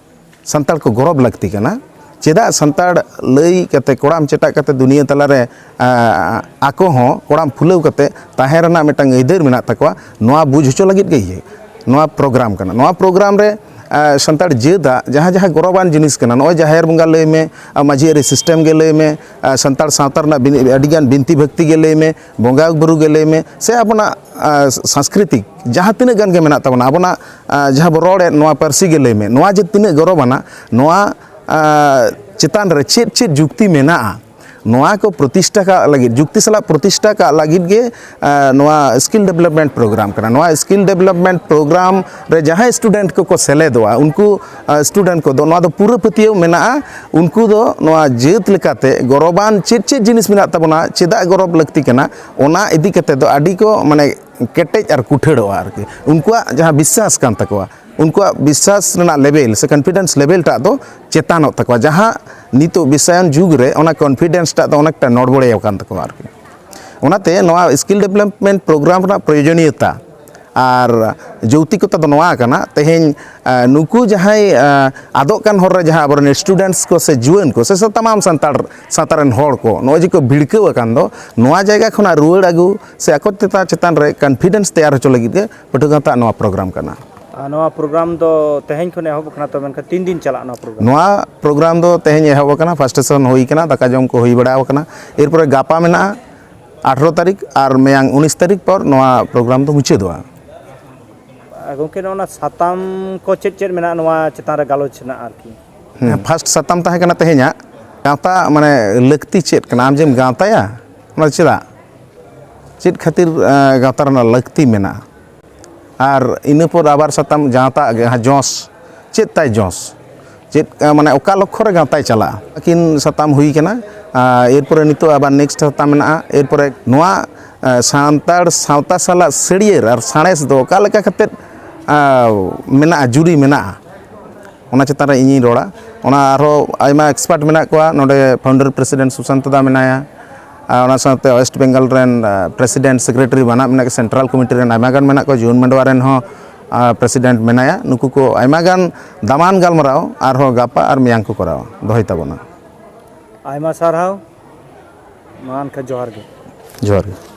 ᱥᱟᱱᱛᱟᱲ ᱠᱚ ᱜᱚᱨᱚᱵᱽ ᱞᱟᱹᱠᱛᱤ ᱠᱟᱱᱟ? ᱪᱮᱫᱟᱜ ᱥᱟᱱᱛᱟᱲ ᱞᱟᱹᱭ ᱠᱟᱛᱮ, ᱠᱚᱲᱟᱢ ᱪᱮᱴᱟᱜ ᱠᱟᱛᱮ ᱫᱩᱱᱤᱭᱟᱹ ᱛᱟᱞᱟᱨᱮ ᱟᱸ, ᱟᱠᱚ ᱦᱚᱸ ᱠᱚᱲᱟᱢ ᱯᱷᱩᱞᱟᱹᱣ ᱠᱟᱛᱮ ᱛᱟᱦᱮᱸ ᱨᱮᱱᱟᱜ ᱢᱤᱫᱴᱟᱝ ᱟᱹᱭᱫᱟᱹᱨ ᱢᱮᱱᱟᱜ ᱛᱟᱠᱚᱣᱟ? ᱱᱚᱣᱟ ᱵᱩᱡᱽ ᱦᱚᱪᱚ ᱞᱟᱹᱜᱤᱫ ᱜᱮ ᱤᱭᱟᱹ ᱱᱚᱣᱟ ᱯᱨᱳᱜᱨᱟᱢ ᱠᱟᱱᱟ᱾ ᱱᱚᱣᱟ ᱯᱨᱳᱜᱨᱟᱢ ᱨᱮ ᱟᱸ, ᱥᱟᱱᱛᱟᱲ ᱡᱟᱹᱛᱟᱜ ᱡᱟᱦᱟᱸ ᱡᱟᱦᱟᱸ ᱜᱚᱨᱚᱵᱟᱱ ᱡᱤᱱᱤᱥ ᱠᱟᱱᱟ, ᱱᱚᱜᱼᱚᱭ ᱡᱟᱦᱮᱨ ᱵᱚᱸᱜᱟ ᱞᱟᱹᱭ ᱢᱮ, ᱟᱸ, ᱢᱟᱹᱡᱷᱤ ᱟᱹᱨᱤ ᱥᱤᱥᱴᱮᱢ ᱜᱮ ᱞᱟᱹᱭ ᱢᱮ, ᱟᱸ, ᱥᱟᱱᱛᱟᱲ ᱥᱟᱶᱛᱟ ᱨᱮᱱᱟᱜ ᱵᱤᱱ- ᱟᱹᱰᱤᱜᱟᱱ ᱵᱤᱱᱛᱤ ᱵᱷᱟᱹᱠᱛᱤ ᱜᱮ ᱞᱟᱹᱭ ᱢᱮ, ᱵᱚᱸᱜᱟ ᱵᱩᱨᱩ ᱜᱮ ᱞᱟᱹᱭ ᱢᱮ, ᱥᱮ ᱟᱵᱚᱱᱟᱜ ᱟᱸ, ᱥᱟᱝᱥᱠᱨᱤᱛᱤᱠ ᱡᱟᱦᱟᱸ ᱛᱤᱱᱟᱹᱜ ᱜᱟᱱ ᱜᱮ ᱢᱮᱱᱟᱜ ᱛᱟᱵᱚᱱᱟ, ᱟᱵᱚᱱᱟᱜ ᱟᱸ, ᱡᱟᱦᱟᱸ ᱵᱚ ᱨᱚᱲᱮᱫ, ᱱᱚᱣᱟ ᱯᱟᱹᱨᱥᱤ ᱜᱮ ᱞᱟᱹᱭ ᱢᱮ, ᱱᱚᱣᱟ ᱡᱮ ᱛᱤᱱᱟᱹᱜ ᱜᱚᱨᱚᱵᱟᱱᱟ, ᱱᱚᱣᱟ ᱟᱸ, ᱪᱮᱛᱟᱱ ᱨᱮ ᱪᱮᱫ ᱪᱮᱫ ᱡᱩᱠᱛᱤ ᱢᱮᱱᱟᱜᱼᱟ? ᱱᱚᱣᱟ ᱠᱚ ᱯᱨᱚᱛᱤᱥᱴᱷᱟ ᱠᱟᱜ ᱞᱟᱹᱜᱤᱫ, ᱡᱩᱠᱛᱤ ᱥᱟᱞᱟᱜ ᱯᱨᱚᱛᱤᱥᱴᱷᱟ ᱠᱟᱜ ᱞᱟᱹᱜᱤᱫ ᱜᱮ ᱱᱚᱣᱟ ᱥᱠᱤᱞ ᱰᱮᱵᱷᱞᱚᱯᱢᱮᱱᱴ ᱯᱨᱳᱜᱨᱟᱢ ᱠᱟᱱᱟ᱾ ᱱᱚᱣᱟ ᱥᱠᱤᱞ ᱰᱮᱵᱷᱞᱚᱯᱢᱮᱱᱴ ᱯᱨᱳᱜᱨᱟᱢ ᱨᱮ ᱡᱟᱦᱟᱸᱭ ᱥᱴᱩᱰᱮᱱᱴ ᱠᱚᱠᱚ ᱥᱮᱞᱮᱫᱚᱜᱼᱟ, ᱩᱱᱠᱩ ᱥᱴᱩᱰᱮᱱᱴ ᱠᱚᱫᱚ ᱱᱚᱣᱟ ᱫᱚ ᱯᱩᱨᱟᱹ ᱯᱟᱹᱛᱭᱟᱹᱣ ᱢᱮᱱᱟᱜᱼᱟ᱾ ᱩᱱᱠᱩ ᱫᱚ ᱱᱚᱣᱟ ᱡᱟᱹᱛ ᱞᱮᱠᱟᱛᱮ ᱜᱚᱨᱚᱵᱟᱱ ᱪᱮᱫ ᱪᱮᱫ ᱡᱤᱱᱤᱥ ᱢᱮᱱᱟᱜ ᱛᱟᱵᱚᱱᱟ, ᱪᱮᱫᱟᱜ ᱜᱚᱨᱚᱵ ᱞᱟᱹᱠᱛᱤ ᱠᱟᱱᱟ, ᱚᱱᱟ ᱤᱫᱤ ᱠᱟᱛᱮ ᱫᱚ ᱟᱹᱰᱤ ᱠᱚ, ᱢᱟᱱᱮ, ᱠᱮᱴᱮᱡ ᱟᱨ ᱠᱩᱴᱷᱟᱹᱲᱚᱜᱼᱟ ᱟᱨᱠᱤ᱾ ᱩᱱᱠᱩᱣᱟᱜ ᱡᱟᱦᱟᱸ ᱵᱤᱥᱥᱟᱥ ᱠᱟᱱ ᱛᱟᱠᱚᱣᱟ, ᱩᱱᱠᱩᱣᱟᱜ ᱵᱤᱥᱥᱟᱥ ᱨᱮᱱᱟᱜ ᱞᱮᱵᱮᱞ ᱥᱮ ᱠᱚᱱᱯᱷᱤᱰᱮᱱᱥ ᱞᱮᱵᱮᱞ ᱴᱟᱜ ᱫᱚ ᱪᱮᱛᱟᱱᱚᱜ ᱛᱟᱠᱚᱣᱟ, ᱡᱟᱦᱟᱸ ᱱᱤᱛᱚᱜ ᱵᱤᱥᱥᱟᱭᱚᱱ ᱡᱩᱜᱽ ᱨᱮ ᱚᱱᱟ ᱠᱚᱱᱯᱷᱤᱰᱮᱱᱥ ᱴᱟᱜ ᱫᱚ ᱚᱱᱮᱠᱴᱟ ᱱᱚᱲᱵᱚᱲᱮ ᱟᱠᱟᱱ ᱛᱟᱠᱚᱣᱟ ᱟᱨᱠᱤ᱾ ᱚᱱᱟᱛᱮ ᱱᱚᱣᱟ ᱥᱠᱤᱞ ᱰᱮᱵᱷᱞᱚᱯᱢᱮᱱᱴ ᱯᱨᱳᱜᱨᱟᱢ ᱨᱮᱱᱟᱜ ᱯᱨᱚᱭᱳᱡᱚᱱᱤᱭᱚᱛᱟ ᱟᱨ ᱡᱚᱩᱠᱛᱤᱠᱚᱛᱟ ᱫᱚ ᱱᱚᱣᱟ ᱠᱟᱱᱟ, ᱛᱮᱦᱮᱧ ᱱᱩᱠᱩ ᱡᱟᱦᱟᱸᱭ ᱟᱫᱚᱜ ᱠᱟᱱ ᱦᱚᱨ ᱨᱮ ᱡᱟᱦᱟᱸ ᱟᱵᱚᱨᱮᱱ ᱥᱴᱩᱰᱮᱱᱴᱥ ᱠᱚ ᱥᱮ ᱡᱩᱣᱟᱹᱱ ᱠᱚ ᱥᱮ ᱥᱟᱛᱟᱢᱟᱢ ᱥᱟᱱᱛᱟᱲ ᱥᱟᱶᱛᱟ ᱨᱮᱱ ᱦᱚᱲ ᱠᱚ ᱱᱚᱜᱼᱚᱭ ᱡᱮ ᱠᱚ ᱵᱷᱤᱲᱠᱟᱹᱣ ᱟᱠᱟᱱ ᱫᱚ, ᱱᱚᱣᱟ ᱡᱟᱭᱜᱟ ᱠᱷᱚᱱᱟᱜ ᱨᱩᱣᱟᱹᱲ ᱟᱹᱜᱩ ᱥᱮ ᱟᱠᱚ ᱪᱮᱛᱟᱱ ᱪᱮᱛᱟᱱ ᱨᱮ ᱠᱚᱱᱯᱷᱤᱰᱮᱱᱥ ᱛᱮᱭᱟᱨ ᱦᱚᱪᱚ ᱞᱟᱹᱜᱤᱫ ᱜᱮ ᱯᱟᱹᱴᱷᱩᱣᱟᱹ ᱜᱟᱶᱛᱟ ᱱᱚᱣᱟ ᱯᱨᱳᱜᱨᱟᱢ ᱠᱟᱱᱟ᱾ ᱟᱨ ᱱᱚᱣᱟ ᱯᱨᱳᱜᱨᱟᱢ ᱫᱚ ᱛᱮᱦᱮᱧ ᱠᱷᱚᱱ ᱮᱦᱚᱵ ᱟᱠᱟᱱᱟ, ᱛᱚ ᱢᱮᱱᱠᱷᱟᱱ ᱛᱤᱱ ᱫᱤᱱ ᱪᱟᱞᱟᱜᱼᱟ ᱱᱚᱣᱟ ᱯᱨᱳᱜᱨᱟᱢ? ᱱᱚᱣᱟ ᱯᱨᱳᱜᱨᱟᱢ ᱫᱚ ᱛᱮᱦᱮᱧ ᱮᱦᱚᱵ ᱟᱠᱟᱱᱟ, ᱯᱷᱟᱥᱴ ᱥᱮᱥᱚᱱ ᱦᱩᱭ ᱟᱠᱟᱱᱟ, ᱫᱟᱠᱟ ᱡᱚᱢ ᱠᱚ ᱦᱩᱭ ᱵᱟᱲᱟ ᱟᱠᱟᱱᱟ᱾ ᱮᱨᱯᱚᱨᱮ ᱜᱟᱯᱟ ᱢᱮᱱᱟᱜᱼᱟ ᱟᱴᱷᱨᱚ ᱛᱟᱹᱨᱤᱠᱷ, ᱟᱨ ᱢᱮᱭᱟᱝ ᱩᱱᱤᱥ ᱛᱟᱹᱨᱤᱠᱷ ᱯᱚᱨ ᱱᱚᱣᱟ ᱯᱨᱳᱜᱨᱟᱢ ᱫᱚ ᱢᱩᱪᱟᱹᱫᱚᱜᱼᱟ᱾ ᱟᱨ ᱜᱚᱢᱠᱮ, ᱱᱚᱜᱼᱚ ᱱᱟ ᱥᱟᱛᱟᱢ ᱠᱚ ᱪᱮᱫ ᱪᱮᱫ ᱢᱮᱱᱟᱜᱼᱟ ᱱᱚᱣᱟ ᱪᱮᱛᱟᱱ ᱨᱮ ᱜᱟᱞᱚᱪ ᱨᱮᱱᱟᱜ ᱟᱨᱠᱤ? ᱦᱮᱸ, ᱯᱷᱟᱥᱴ ᱥᱟᱛᱟᱢ ᱛᱟᱦᱮᱸ ᱠᱟᱱᱟ ᱛᱮᱦᱮᱧᱟᱜ ᱜᱟᱶᱛᱟ, ᱢᱟᱱᱮ, ᱞᱟᱹᱠᱛᱤ ᱪᱮᱫ ᱠᱟᱱᱟ, ᱟᱢ ᱡᱮᱢ ᱜᱟᱶᱛᱟᱭᱟ, ᱚᱱᱟ ᱫᱚ ᱪᱮᱫᱟᱜ, ᱪᱮᱫ ᱠᱷᱟᱹᱛᱤᱨ ᱮᱸ, ᱜᱟᱶᱛᱟ ᱨᱮᱱᱟᱜ ᱞᱟᱹᱠᱛᱤ ᱢᱮᱱᱟᱜᱼᱟ? ᱟᱨ ᱤᱱᱟᱹ ᱯᱚᱨ ᱟᱵᱟᱨ ᱥᱟᱛᱟᱢ ᱜᱟᱶᱛᱟ ᱜᱮ, ᱦᱮᱸ, ᱡᱚᱥ, ᱪᱮᱫ ᱛᱟᱭ ᱡᱚᱥ, ᱪᱮᱫ, ᱮᱸ, ᱢᱟᱱᱮ, ᱚᱠᱟ ᱞᱚᱠᱠᱷᱚ ᱨᱮ ᱜᱟᱶᱛᱟᱭ ᱪᱟᱞᱟᱜᱼᱟ? ᱟᱹᱠᱤᱱ ᱥᱟᱛᱟᱢ ᱦᱩᱭ ᱠᱟᱱᱟ᱾ ᱟᱨ ᱮᱨᱯᱚᱨᱮ ᱱᱤᱛᱚᱜ ᱟᱵᱟᱨ ᱱᱮᱠᱥᱴ ᱥᱟᱛᱟᱢ ᱢᱮᱱᱟᱜᱼᱟ᱾ ᱮᱨᱯᱚᱨᱮ ᱱᱚᱣᱟ, ᱮᱸ, ᱥᱟᱱᱛᱟᱲ ᱥᱟᱶᱛᱟ ᱥᱟᱞᱟᱜ ᱥᱟᱹᱲᱭᱟᱹᱨ ᱟᱨ ᱥᱟᱬᱮᱥ ᱫᱚ ᱚᱠᱟ ᱞᱮᱠᱟ ᱠᱟᱛᱮᱫ, ᱮᱸ, ᱢᱮᱱᱟᱜᱼᱟ, ᱡᱩᱨᱤ ᱢᱮᱱᱟᱜᱼᱟ, ᱚᱱᱟ ᱪᱮᱛᱟᱱ ᱨᱮ ᱤᱧᱤᱧ ᱨᱚᱲᱟ᱾ ᱚᱱᱟ ᱟᱨᱦᱚᱸ ᱟᱭᱢᱟ ᱮᱠᱥᱯᱟᱨᱴ ᱢᱮᱱᱟᱜ ᱠᱚᱣᱟ᱾ ᱱᱚᱰᱮ ᱯᱷᱟᱣᱩᱱᱰᱟᱨ ᱯᱨᱮᱥᱤᱰᱮᱱᱴ ᱥᱩᱥᱟᱱᱛᱚ ᱫᱟ ᱢᱮᱱᱟᱭᱟ, ᱟᱨ ᱚᱱᱟ ᱥᱟᱶᱛᱮ ᱳᱭᱮᱥᱴ ᱵᱮᱝᱜᱚᱞ ᱨᱮᱱ, ᱟ, ᱯᱨᱮᱥᱤᱰᱮᱱᱴ, ᱥᱮᱠᱨᱮᱴᱟᱨᱤ ᱵᱟᱱᱟᱨ ᱢᱮᱱᱟᱜ ᱠᱚᱣᱟ, ᱥᱮᱱᱴᱨᱟᱞ ᱠᱚᱢᱤᱴᱤ ᱨᱮᱱ ᱟᱭᱢᱟ ᱜᱟᱱ ᱢᱮᱱᱟᱜ ᱠᱚᱣᱟ, ᱡᱩᱣᱟᱹᱱ ᱢᱟᱰᱣᱟ ᱨᱮᱱ ᱦᱚᱸ, ᱟ, ᱯᱨᱮᱥᱤᱰᱮᱱᱴ ᱢᱮᱱᱟᱭᱟ᱾ ᱱᱩᱠᱩ ᱠᱚ ᱟᱭᱢᱟ ᱜᱟᱱ ᱫᱟᱢᱟᱱ ᱜᱟᱞᱢᱟᱨᱟᱣ ᱟᱨᱦᱚᱸ ᱜᱟᱯᱟ ᱟᱨ ᱢᱮᱭᱟᱝ ᱠᱚ ᱠᱚᱨᱟᱣᱟ, ᱫᱚᱦᱚᱭ ᱛᱟᱵᱚᱱᱟ᱾ ᱟᱭᱢᱟ ᱥᱟᱨᱦᱟᱣ᱾ ᱢᱟ ᱮᱱᱠᱷᱟᱱ ᱡᱚᱦᱟᱨ ᱜᱮ᱾ ᱡᱚᱦᱟᱨ ᱜᱮ᱾